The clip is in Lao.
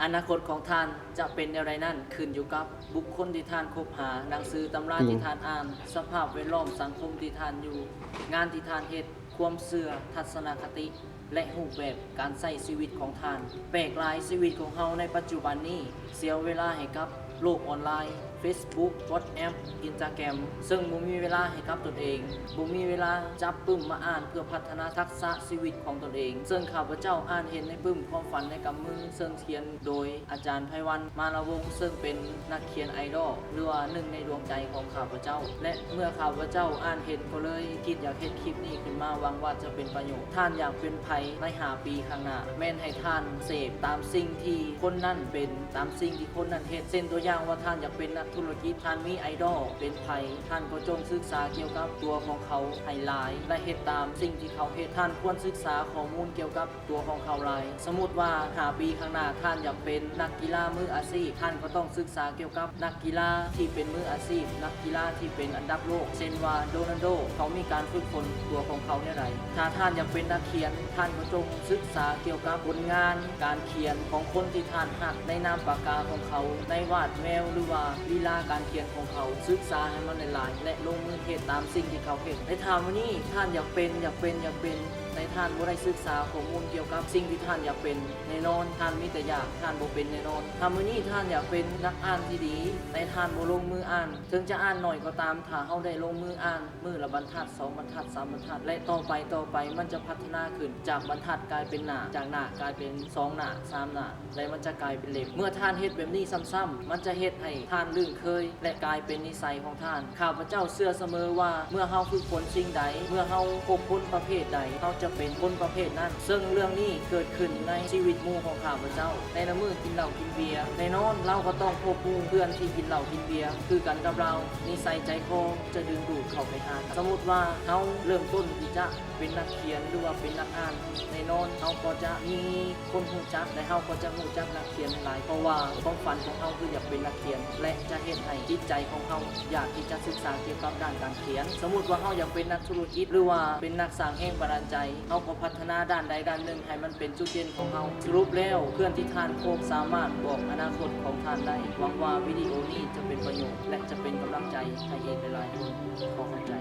ອະນາຄົດຂອງທ່ານຈະເປັນແນວໃດນັ້ນ ຂຶ້ນຢູ່ກັບບຸກຄົນທີ່ທ່ານຄົບຫາ, ໜັງສືຕຳລາ ອືມ ທີ່ທ່ານອ່ານ, ສະພາບແວດລ້ອມສັງຄົມທີ່ທ່ານຢູ່, ງານທີ່ທ່ານເຮັດ, ຄວາມເຊື່ອ, ທັດສະນະຄະຕິ ແລະ ຮູບແບບການໃຊ້ຊີວິດຂອງທ່ານ. ແປກຫຼາຍ, ຊີວິດຂອງເຮົາໃນປັດຈຸບັນນີ້ ເສຍເວລາໃຫ້ກັບໂລກອອນລາຍ, Facebook, WhatsApp, Instagram, ເຊິ່ງບໍ່ມີເວລາໃຫ້ກັບຕົນເອງ, ບໍ່ມີເວລາຈັບປຶ້ມມາອ່ານເພື່ອພັດທະນາທັກສະຊີວິດຂອງຕົນເອງ. ເຊິ່ງຂ້າພະເຈົ້າອ່ານເຫັນໃນປຶ້ມຄວາມຝັນໃນກຳມື, ເຊິ່ງຂຽນໂດຍອາຈານໄພວັນ ມາລະວົງ ເຊິ່ງເປັນນັກຂຽນໄອດອລ ຫຼືວ່າໜຶ່ງໃນດວງໃຈຂອງຂ້າພະເຈົ້າ ແລະ ເມື່ອຂ້າພະເຈົ້າອ່ານເຫັນກໍເລີຍຄິດຢາກເຮັດຄລິບນີ້ຂຶ້ນມາ, ຫວັງວ່າຈະເປັນປະໂຫຍດ. ທ່ານຢາກເປັນໃຜໃນຫ້າປີຂ້າງໜ້າ? ແມ່ນໃຫ້ທ່ານເສບຕາມສິ່ງທີ່ຄົນນັ້ນເປັນ, ຕາມສິ່ງທີ່ຄົນນັ້ນເຮັດ. ເຊັ່ນຕົວຢ່າງວ່າທ່ານຢາກເປັນນັກທຸລະກິດ, ທ່ານມີໄອດອລເປັນໃຜ? ທ່ານກໍຈົ່ງສຶກສາກ່ຽວກັບຕົວຂອງເຂົາໃຫ້ຫຼາຍ ແລະ ເຮັດຕາມສິ່ງທີ່ເຂົາເຮັດ. ທ່ານຄວນສຶກສາຂໍ້ມູນກ່ຽວກັບ ຕົວຂອງເຂົາຫຼາຍ. ສົມມຸດວ່າຫ້າປີຂ້າງໜ້າທ່ານຢາກເປັນນັກກິລາມືອາຊີບ, ທ່ານກໍຕ້ອງສຶກສາກ່ຽວກັບນັກກິລາທີ່ເປັນມືອາຊີບ, ນັກກິລາທີ່ເປັນອັນດັບໂລກ ເຊັ່ນວ່າໂຣນັນໂດ, ເຂົາມີການຝຶກຝົນຕົວຂອງເຂົາແນວໃດ? ຖ້າທ່ານຢາກເປັນນັກຂຽນ, ທ່ານກໍຈົ່ງສຶກສາກ່ຽວກັບຜົນງານການຂຽນຂອງຄົນທີ່ທ່ານຮັກ, ໃນນາມປາກກາຂອງເຂົາ, ໃນວາດແວວ ຫຼືວ່າລີລາການຂຽນຂອງເຂົາ, ສຶກສາໃຫ້ມັນຫຼາຍໆ ແລະ ລົງມືເຮັດຕາມສິ່ງທີ່ເຂົາເຮັດ. ແລະ ຖ້າມື້ນີ້ທ່ານຢາກເປັນ, ຢາກເປັນ, ຢາກເປັນ, ແຕ່ທ່ານບໍ່ໄດ້ສຶກສາຂໍ້ມູນກ່ຽວກັບສິ່ງທີ່ທ່ານຢາກເປັນ, ແນ່ນອນທ່ານມີແຕ່ຢາກ, ທ່ານບໍ່ເປັນແນ່ນອນ. ຖ້າມື້ນີ້ທ່ານຢາກເປັນນັກອ່ານທີ່ດີ, ແຕ່ທ່ານບໍ່ລົງມືອ່ານ, ເຖິງຈະອ່ານໜ້ອຍກໍຕາມ, ຖ້າເຮົາໄດ້ລົງມືອ່ານມື້ລະບັນທັດ, ສອງບັນທັດ, ສາມບັນທັດ ແລະ ຕໍ່ໄປ, ຕໍ່ໄປ, ມັນຈະພັດທະນາຂຶ້ນ, ຈາກບັນທັດກາຍເປັນໜ້າ, ຈາກໜ້າກາຍເປັນສອງໜ້າ, ສາມໜ້າ. ແລະ ມັນຈະກາຍເປັນເຫຼັ້ມ. ເມື່ອທ່ານເຮັດແບບນີ້ຊ້ຳໆ, ມັນຈະເຮັດໃຫ້ທ່ານລຶ້ງເຄີຍ ແລະ ກາຍເປັນນິໄສຂອງທ່ານ. ຂ້າພະເຈົ້າເຊື່ອສະເໝີວ່າ ເມື່ອເຮົາຝຶກຝົນສິ່ງໃດ, ເມື່ອເຮົາຄົບຄົນປະເພດໃດ, ເຮົາຈະເປັນຄົນປະເພດນັ້ນ. ເຊິ່ງເລື່ອງນີ້ເກີດຂຶ້ນໃນຊີວິດໝູ່ຂອງຂ້າພະເຈົ້າ. ແຕ່ລະມື້ກິນເຫຼົ້າກິນເບຍ, ແນ່ນອນລາວກໍຕ້ອງພົບໝູ່ເພື່ອນທີ່ກິນເຫຼົ້າກິນເບຍຄືກັນກັບລາວ. ນິໄສໃຈຄໍຈະດຶງດູດເຂົ້າໄປຫາກັນ. ສົມມຸດວ່າເຮົາເລີ່ມຕົ້ນທີ່ຈະເປັນນັກຂຽນ ຫຼືວ່າເປັນນັກອ່ານ, ແນ່ນອນເຮົາກໍຈະມີ ຄົນຮູ້ຈັກ ແລະ ເຮົາກໍຈະຮູ້ຈັກນັກຂຽນຫຼາຍ, ເພາະວ່າຄວາມຝັນຂອງເຮົາຄືຢາກເປັນນັກຂຽນ ແລະ ຈະເຮັດໃຫ້ຈິດໃຈຂອງເຮົາຢາກທີ່ຈະສຶກສາກ່ຽວກັບດ້ານການຂຽນ. ສົມມຸດວ່າເຮົາຢາກເປັນນັກທຸລະກິດ ຫຼືວ່າເປັນນັກສ້າງແຮງບັນດານໃຈ, ເຮົາກໍພັດທະນາດ້ານໃດດ້ານໜຶ່ງໃຫ້ມັນເປັນຈຸດເດັ່ນຂອງເຮົາ. ສະຫຼຸບແລ້ວ, ເພື່ອນທີ່ທ່ານພົບສາມາດບອກອະນາຄົດຂອງທ່ານໄດ້. ຫວັງວ່າວິດີໂອນີ້ຈະເປັນປະໂຫຍດ ແລະ ຈະເປັນກຳລັງໃຈໃຫ້ອີກຫຼາຍໆຄົນ. ຂໍຂອບໃຈ.